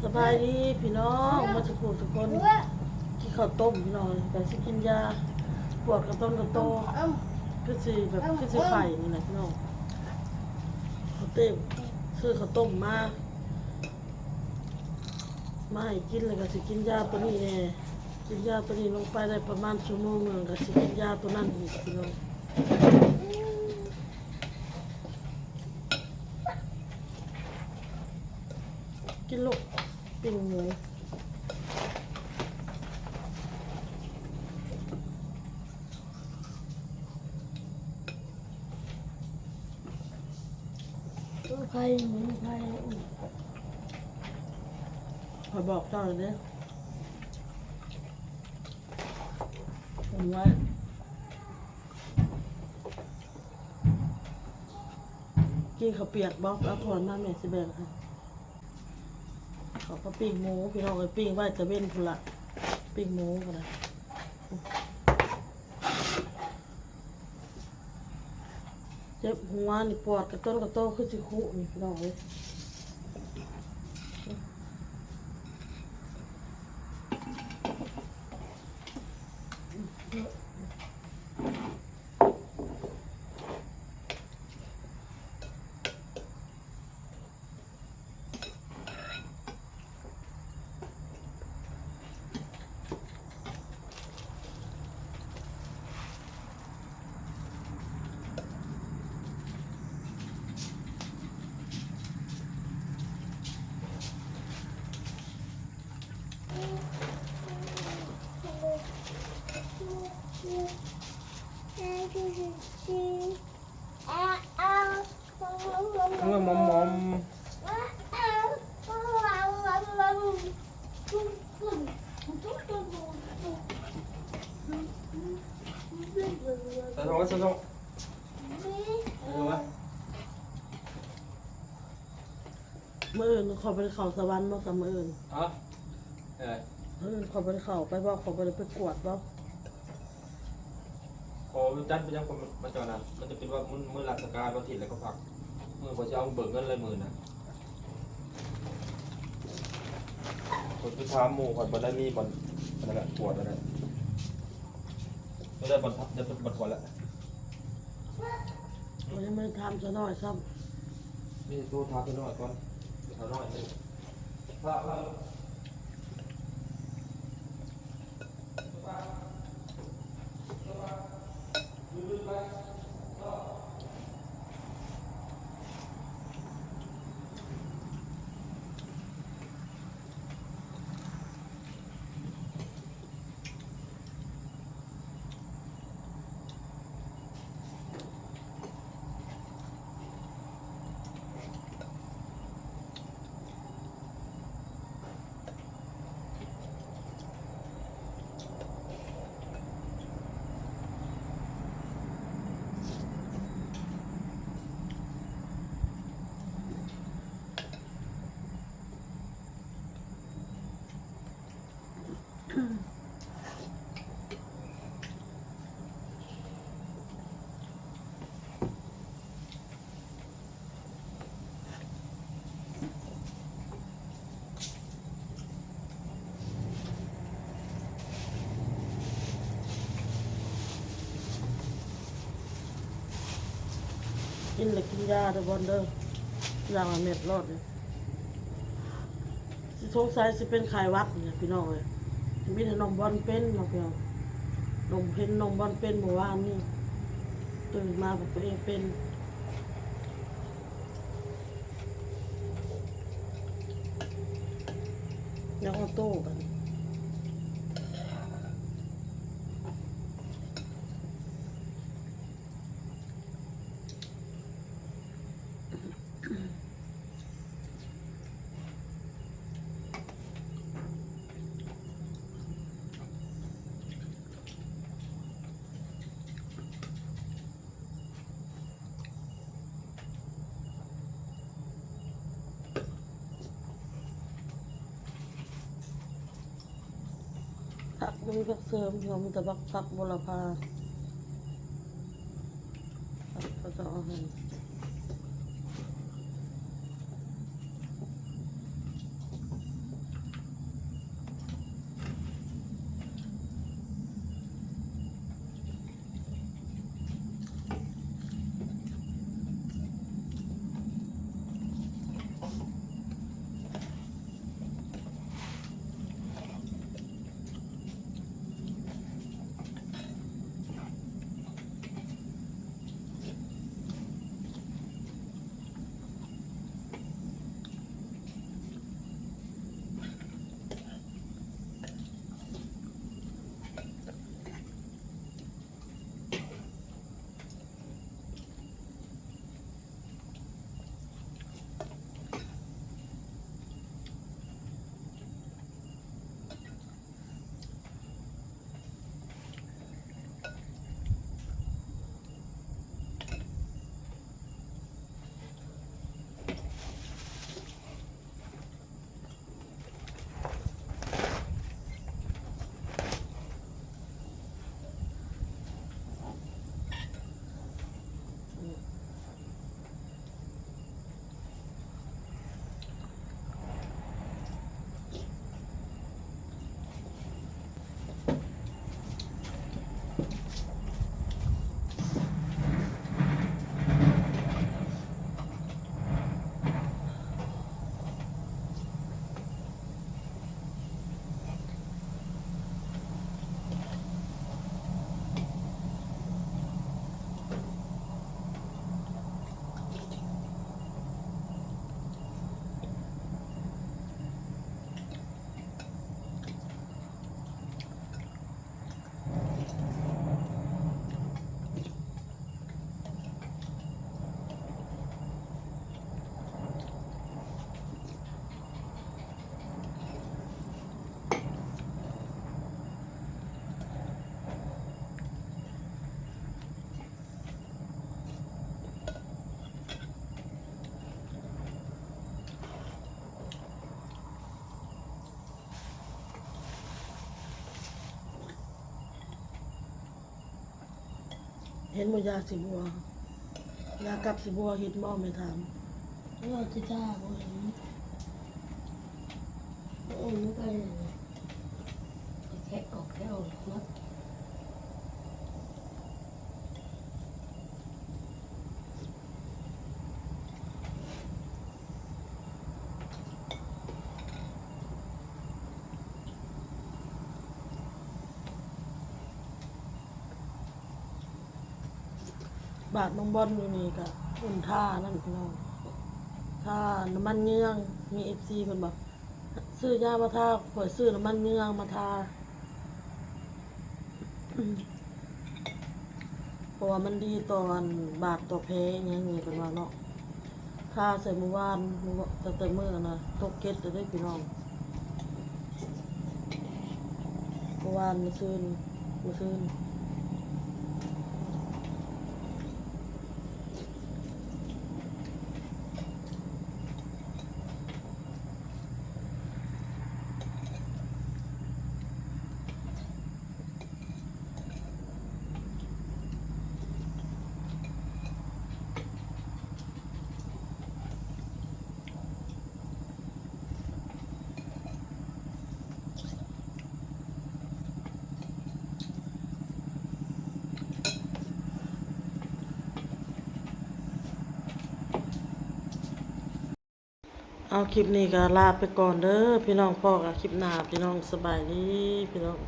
ສະບາຍດີພີ່ນ້ອງ ໝົດສູ່ຜູ້ສູ່ຄົນ ກິນເຂົ້າຕົ້ມພີ່ນ້ອງ ກະຊິກິນຢາ ປວດກະຕົ້ນກະໂຕ ຄືຊິແບບ ຄືຊິໄຂ້ນີ້ແຫຼະພີ່ນ້ອງ ເຂົ້າເຕັມ ຊື້ເຂົ້າຕົ້ມມາ ມາໃຫ້ກິນ ແລ້ວກະຊິກິນຢາໂຕນີ້ແດ່ ກິນຢາໂຕນີ້ລົງໄປໄດ້ປະມານຊົ່ວໂມງໜຶ່ງ ກະຊິກິນຢາໂຕນັ້ນອີກພີ່ນ້ອງ. ກິນລູກ ປີ້ງໝູ ໄຂ່ ໝູໄຂ່ ຂ້ອຍບອກເຈົ້າແລ້ວເດ້ ເອົາໄວ້. ກິນເຂົ້າປຽກບໍ່? ເອົາຖ້ວຍມາ ແມ່ຊິແບ່ງໃຫ້. ເຂົາກໍປີ້ງໝູພີ່ນ້ອງເອີຍ ປີ້ງໄວ້ແຕ່ເວັນພຸ້ນລະ ປີ້ງໝູກໍໄດ້. ເຈັບຫົວນີ້ ປວດກະຕົ້ນກະໂຕ ຄືຊິຄຸນີ້ພີ່ນ້ອງເອີຍ. ໃສ່ຖົງໄວ້ ໃສ່ຖົງ ໃສ່ຖົງໄວ້. ມື້ອື່ນຂ້ອຍບໍ່ໄດ້ເຂົ້າສະຫວັນບໍ່ ຊະມື້ອື່ນ? ຮະ? ເອີ ມື້ອື່ນຂ້ອຍບໍ່ໄດ້ເຂົ້າໄປບໍ່? ຂ້ອຍບໍ່ໄດ້ໄປກວດບໍ່? ຂໍຈັດໄປຍັງ ມັນຈະນັ້ນ ມັນຈະເປັນວ່າມື້ ມື້ລາຊະການ ວັນອາທິດ ແລ້ວກໍພັກ ມື້ຂ້ອຍຊິເອົາເບີກເງິນລາຍມື້ນະ. ຂ້ອຍໄປຖາມໝູ່ ຂ້ອຍບໍ່ໄດ້ມີບ່ອນ ອັນນັ້ນແຫຼະ ກວດອັນນັ້ນ ບໍ່ໄດ້ບ່ອນ ໄດ້ບ່ອນກວດແລ້ວ. ຍັງບໍ່ໄດ້ຖາມຊາວນ້ອຍຊ້ຳ ມີໂທຖາມຊາວນ້ອຍກ່ອນ ຊາວນ້ອຍ. ກິນແລ້ວກິນຢາເດີບອນເດີ ຢ່າງລະເມັດໂລດ. ຊິສົງໄສຊິເປັນໄຂ້ຫວັດນີ້ແຫຼະພີ່ນ້ອງເອີຍ ມີແຕ່ນ້ອງບອນເປັນເນາະພີ່ນ້ອງ ນ້ອງເຫັນນ້ອງບອນເປັນມື້ວານນີ້ ຕື່ນມາບັດຕົວເອງເປັນ ຍັງເອົາໂຕບັດນີ້. ຜັກ ບໍ່ມີຜັກເສີມ ເຮົາມີແຕ່ຜັກ ຜັກໂຫລະພາ ຜັກເຂົາເຈົ້າເອົາໃຫ້. ເຫັນບໍ່ ຢາສີບົວ ຢາກັບສີບົວ ເຫັນບໍ່ແມ່ຖາມ? ເອີ ຊິຈ້າບໍ່ເຫັນ ບໍ່ເຫັນນຳກັນ ແຄະອອກ ແຄະອອກໝົດ. ບາດນ້ອງບອນຢູ່ນີ້ກະອຸ່ນທານັ້ນພີ່ນ້ອງ ທານ້ຳມັນເຍືອງ. ມີເອັຟຊີເພິ່ນບອກ ຊື້ຢາມາທາ ຂ້ອຍຊື້ນ້ຳມັນເຍືອງມາທາ ເພາະວ່າມັນດີຕໍ່ອັນບາດຕໍ່ແຜອີ່ຫຍັງນີ້ເພິ່ນວ່າເນາະ. ທາໃສ່ມື້ວານ ມື້ ຕັ້ງແຕ່ມື້ອັນນະ ຕົກເຈັດແລ້ວເດ້ພີ່ນ້ອງ ມື້ວານ ມື້ຊືນ ມື້ຊືນ. ເອົາ ຄລິບນີ້ກໍລາໄປກ່ອນເດີພີ່ນ້ອງ ພໍ້ກັນຄລິບໜ້າພີ່ນ້ອງ ສະບາຍດີພີ່ນ້ອງ.